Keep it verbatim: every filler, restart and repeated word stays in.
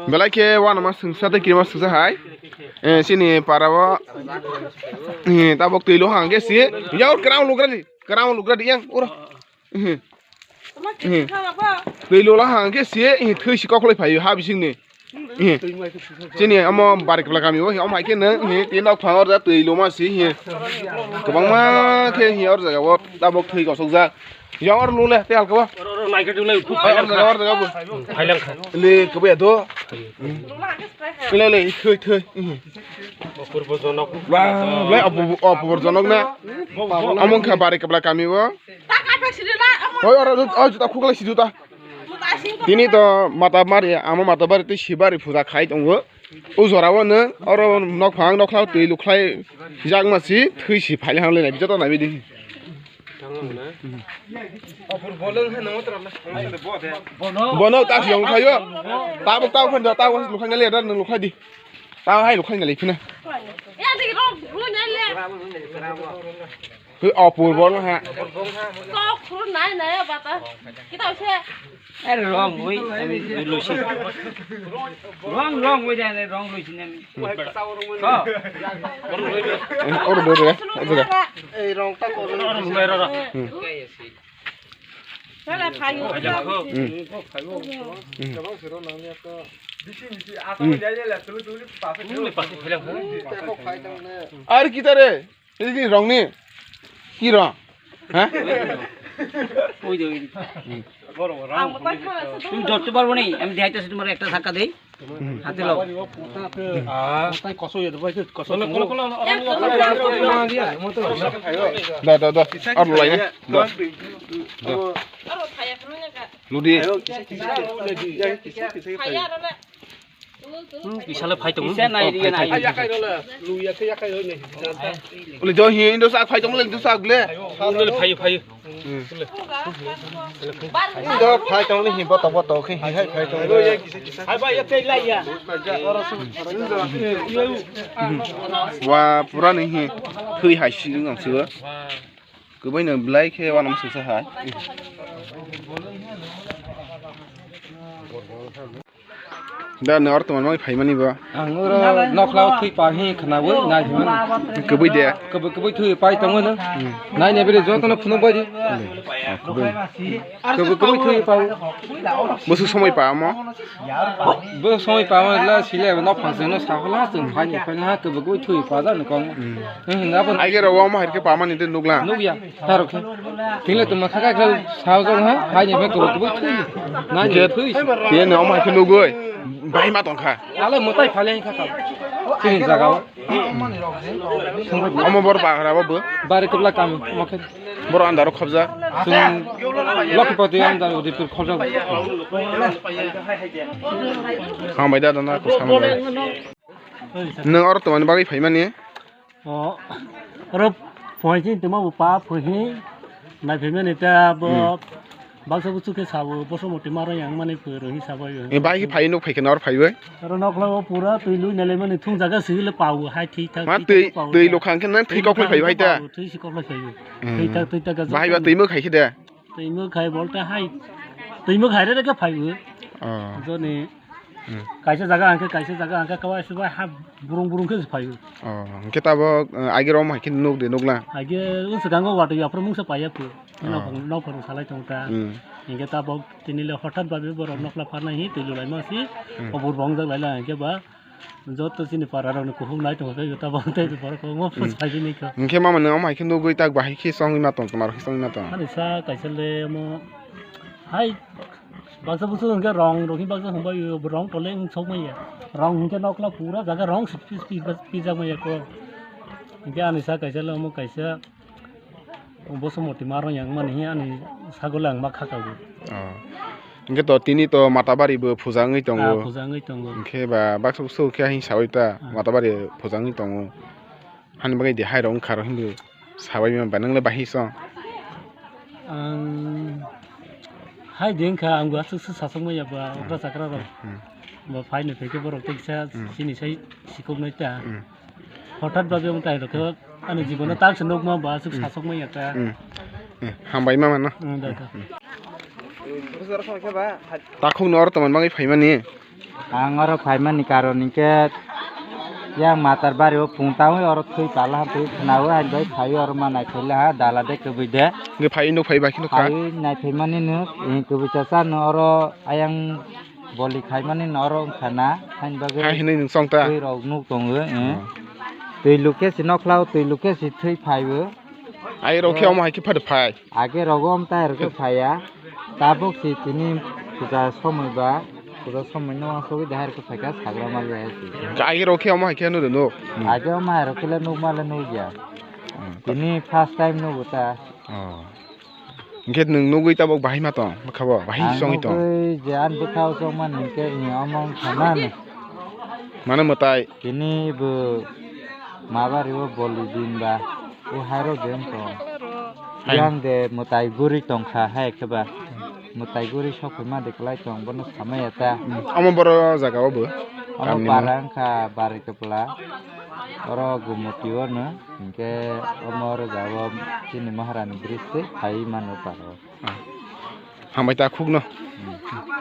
Belai khe wanama sungsa tei kirima sungsa hai. Eh, chini para o, eh, tabok twi lo hang khe si. Yaw, kwrang lugra di, kwrang lugra di yang, ura. Eh, eh. Twi lo la hang khe si, eh, thwi si koklai phaio ha bising ni. Eh. Chini amo Barikapla kami o, omo hai khe nang, eh, twi nok phang orja twi lo ma si, eh. Kwbangma khe, eh, or jaga o tabok thwi kosok jak. Yang or lule, te halka ba. Or, or, naikhe dule, phuk. Ay, or jaga, or jaga bo. Phailang kha. Le, kabo ya do. Le, le, thoi, thoi. Purbo jonok. Ba, le, apu, apu jonok na. Among kha Barikapla kami bo. Oi, or, or, juta khukla si juta. Tini to mata mari, amo mata bari tei sibari puja khai tongo. O jora o nw oro nok phang nok khlai twi lukhlai jakma si thwi si phai hang le nai joto nai bidi. Bono ta si yong khayo. Tabuk tabuk khan tabuk lukhai nai le da nw lukhai di. Ta hai lukhai nai le phina. Hei, apurbo no ha. Kok khuru nai nai bata. Kita se. Are wrong way, ami lusi. Wrong, wrong way, dai, wrong lusi nami. Ko. Or bo re, o jaga. Ei wrong ta ko. Oro mulai ro ro. Hmm. Sala phayu. Hmm. Hmm. Ar kita re? Ini rong ni. Ki rong? Ha? Oy de, oy de. তুমি ধরতে পারবো নি, আমি দেখাইতেছি তোমার একটা ধাক্কা দেই। হাতে লাও। Da, da, da. Ar lai ne. Da. Ludi. Hmm, bisale phai tongo. Bisa nai, oh, dia phai, nai. Phai, phai. Uli do hi, indo sa phai tongo, indo sa gle. Uli phai, phai. Hmm. Indo phai tongo hi, boto, boto, khi hi, hai phai tongo. Hai ba, ya tei lai ya. Wa, pura ni hi, thui hai si ngam si wa. Kubai no blai khe wa nam sungsa hai. Da nw orthoman mai phaimani bo. Ang oro nokla thwi pa hi khnawi nai himani. Kubui de. Kubui, kubui thwi pai tongo no. Hmm. Nai ne bere joto no phunuk bai di. Ah, kubui. Kubui, kubui thwi pa. Musu somoi pa mo. Bo somoi pa mo la sile nok phang se no sa hla chung phai ni phai na kubui, kubui thwi pa da no kong. Hmm. Hmm, na bo. Ai ge ro wa mo hai ke pa mani de nukla. Nukya. Taro khe. Tingle tuma khaka khel sao jong ha, hai ni phe kubui kubui thui. Na ni thui. Te no ma khe nugui. Bai ma tong kha. Ale mutai phale kha kha. Tini jaga o. Omo bor ba gra bo. Bari kubla kam mo khe. Bor andar khobja. Chung Lakhipati andar Udaipur khobja. Hambai da na ko sambai. Nang or to man bagwi phaimani. O, oro phoisin tongma bo pa phoisin naiphimani ta bo. Hmm. Baksa busu khe sabo boso moti maro yang mani poro hi sabo yo. E bai hi phai nuk phai khe nor phai bai. Oro nokla o pura twi lui nele mani thung jaga sile pau hai thik thak. Ma thik thak twi pau twi ta. Lokha khe nang thwi kok phai phai ta. Thwi si kok phai phai. Hmm. Thwi thak thwi thak ga. Bai ba twi mo khai khe de. Twi mo khai bolte hai. Twi mo khai re khe phai bo. Oh. Joni. Hmm. Kaisa jaga hangke, kaisa jaga hangke, kawai subai ha burung burung khe phai. Oh, hingke tabo, eh, age rom hai khe nuk de, nukla? Age, o swkango watwi aphuru mungsa paiya phu. Oh. Nok, nok phuru salai tong ta. Hmm. Hingke tabo tini le hothat babe borok nokla pharnai hi twi lulai ma si. Hmm. Obur bong jak lai la hingke ba. Joto chini para rok ni kuhum nai tong khe tabo tei borok mo phusai ni kha. Hingke mama nang hai khe nugui tak bahai khe songwi ma tong, tongma rok khe songwi ma tong. Ani sa kaisa le mo hai Baksa busu hingke rong rok hi baksa hongbai o, rong tole wng sok maya. Rong hingke nokla pura jaga rong si pi, pi, pi, pijak maya ko. Hingke ani sa kaisa le omo kaisa boso moti ma rong yang mani hi ani sagole ang ma khaka bo. Oh. Hingke to tini to Matabari bo puja wngwi tongo. Ah, puja wngwi tongo. Hingke ba baksa busu khe hin sawi ta Ah. Matabari puja wngwi tongo. Hani bagwi de hai rok wngkha rok hinwi sabai mano ba, nwngle bahai song? Ang hai de wngkha, ang bo aswk se sasok maya ba, hmm, okra chakra rok. Hmm. Ba phai no phaikhe borok tei kisa, hmm, chini sai sikok nai ta. Hmm. Hothat bagwi wng tai rok khe ani jibono, hmm, tak se nukma ba aswk, hmm, sasok maya ta. Hmm. Hmm. Hambai ma mano. Hmm, da, da. Hmm. Takhuk no oro tongmani bagwi phaimani. Ang oro phaimani karon hinkhe yang Matar bari o pung tangwi oro thwi pala ha thwi khnawi, hain bai phaiwi oro ma naithai laha dala de kwbwi de. Hwnkhe phaiwi nuk phaiwi bai kheno kha. Phaiwi naithaimani nuk, eh, kwbwi chasa no oro ayang boli khaimani no oro wngkha na, hain bagwi hai hinwi nwng chong ta. Twi rok nuk tongo, eh. Oh. Twi lukhe si nokhlao, twi lukhe si thwi phaiwi. Ai rok khe omo hai khe phade phai. Age rogo om tai rok phaiya. Tabuk si tini puja somoi ba, puja somoi no wansugwi dahar khe phaikha sagra mali hai si. Age rok khe omo hai khe nuru nuk. Age omo hai rok khe le nuk male nuk ya. Hmm. Tini first time nugo ta. Oh. Hwnkhe nwng nugwi tabuk bahai ma tong, bwkha bo bahai songwi tong. Ang nugwi je ani bwkha o chongmani hinkhe, eh, omo wngkha na. Mano mwtai. Tini bo mabari o boli din ba, o hairo je wng tong. Hai. Yang de mwtai guri tongkha hai khe ba. Mwtai guri sok phai ma de kwlai tong, bono samaya ta. Hmm. Omo boro jaga o bo. Omo para wngkha bari kwpla. Oro gumoti o no, hinkhe omo oro jaga o chini Maharani bridge tei phai mano para o. Ah. Hambai ta khukno. Hmm.